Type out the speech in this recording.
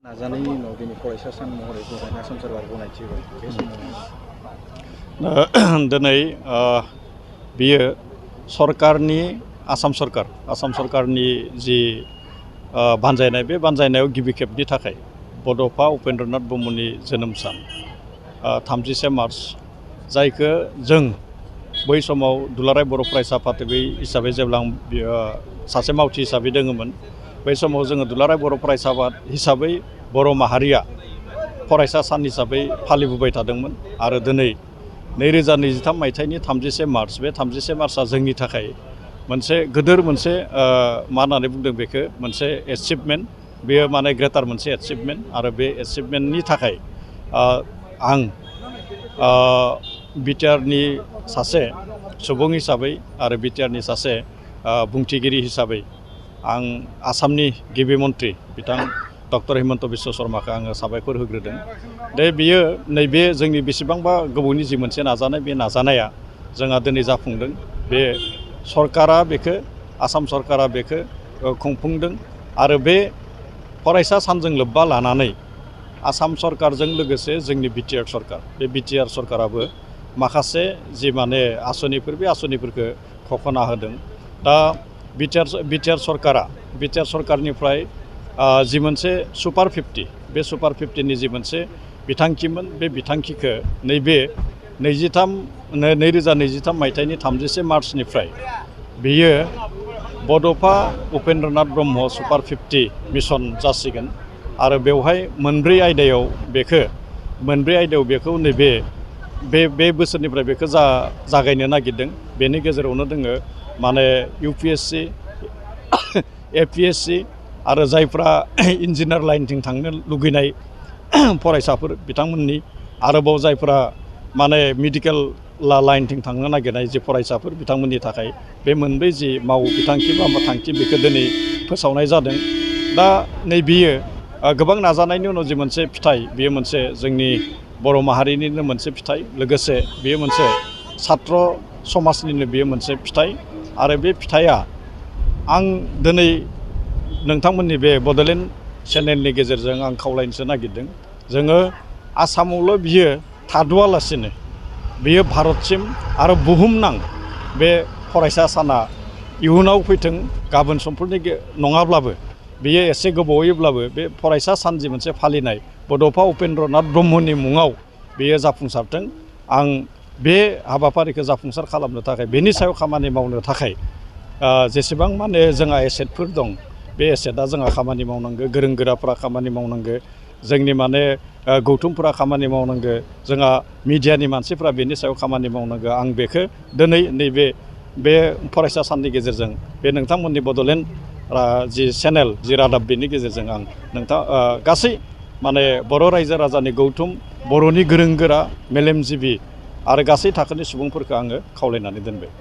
नाजानायनि उनाव दिनै फरायसा सान महरै आसाम सोरखार गनायथि होबाय बे समाव दिनै बियो सरकारनि आसाम सरकारनि जि बानजायनाय बे बानजायनायाव गिबि खेबनि थाखाय बड'फा उपेन्द्रनाथ ब्रह्मनि जोनोम सान 31 मार्च जायखौ जों बै समाव दुलाराय बर' फरायसा आफाद हिसाबै जेब्ला आं सासे मावथि हिसाबै दोङोमोन बै समाव जोङो दुलाराय बर' फरायसा आफाद हिसाबै बर' माहारिया फरायसा सान हिसाबै फालिबोबाय थादोंमोन आरो दिनै 2023 मायथाइनि 31 मार्च बे 31 मार्चआ जोंनि थाखाय मोनसे गोदोर मोनसे मा होननानै बुंदों बेखौ मोनसे एचिभमेन्ट बेयो माने ग्रेटार मोनसे एचिभमेन्ट आरो बे एचिभमेन्टनि थाखाय आं बिटिआरनि सासे सुबुं हिसाबै आरो बिटिआरनि सासे बुंथिगिरि हिसाबै आं आसामनि गिबि मन्त्रि बिथां डक्टर हिमन्त बिश्व शर्माखौ आङो साबायखर होग्रोदों दे बियो नैबे जोंनि बेसेबांबा गोबावनि जि मोनसे नाजानाय बे नाजानाया जोंहा दिनै जाफुंदों बे सरकारा बेखौ आसाम सरकारा बेखौ खुंफुंदों आरो बे फरायसा सानजों लोब्बा लानानै आसाम सरकारजों लोगोसे जोंनि बिटिआर सरकार बे बिटिआर सरकाराबो माखासे जि माने आसनिफोर बे आसनिफोरखौ खखना होदों दा बिटिआर सरकारनिफ्राय जि मोनसे सुपार 50 बे सुपार 50नि जि मोनसे बिथांखिमोन बे बिथांखिखौ नैबे 2023 मायथाइनि 31 मार्चनिफ्राय बेयो बड'फा उपेन्द्रनाथ ब्रह्म सुपार 50 मिशन जासिगोन आरो बेवहाय मोनब्रै आयदायाव बेखौ नैबे बे बोसोरनिफ्राय बेखौ जागायनो नागिरदों बेनि गेजेरावनो दोङो माने UPSC APSC आरो जायफ्रा इन्जिनियार लाइनथिं थांनो लुगैनाय फरायसाफोर बिथांमोननि आरोबाव जायफ्रा माने मेडिकेल लाइनथिं थांनो नागिरनाय जि फरायसाफोर बिथांमोननि थाखाय बे मोनब्रै जि बिथांखि बा थांखि बेखौ दिनै फोसावनाय जादों दा नैबेयो गोबां नाजानायनि उनाव जि मोनसे फिथाइ बेयो मोनसे जोंनि बर' माहारिनिनो मोनसे फिथाइ लोगोसे बेयो मोनसे छात्र समाजनिनो बेयो मोनसे फिथाइ आरो बे फिथाइया आं दिनै नोंथांमोननि बे बड'लेण्ड चेनेलनि गेजेरजों आं खावलायनोसो नागिरदों जोङो आसामावल' बियो थाद'आलासिनो बियो भारतसिम आरो बुहुमनां बे फरायसा साना इयुनाव फैथों गाबोन समफोरनि नङाब्लाबो बियो एसे गोबावैब्लाबो बे फरायसा सान जि मोनसे फालिनाय बड'फा उपेन्द्रनाथ ब्रह्मनि मुङाव बेयो जाफुंसारथों आं बे हाबाफारिखौ जाफुंसार खालामनो थाखाय बेनि सायाव खामानि मावनो थाखाय जेसेबां माने जोंहा एसेटफोर दं बे एसेटआ जोंहा खामानि मावनांगौ गोरों गोराफोरा खामानि मावनांगौ जोंनि माने गौथुमफोरा खामानि मावनांगौ जोंहा मिडियानि मानसिफ्रा बेनि सायाव खामानि मावनांगौ आं बेखौ दिनै नैबे बे फरायसा साननि गेजेरजों बे नोंथांमोननि बड'लेण्ड जि चेनेल जि रादाब बेनि गेजेरजों आं गासै माने बर' रायजो राजानि गौथुम बर'नि गोरों गोरा मेलेमजिबि आरो गासै थाखोनि सुबुंफोरखौ आङो खावलायनानै दोनबाय।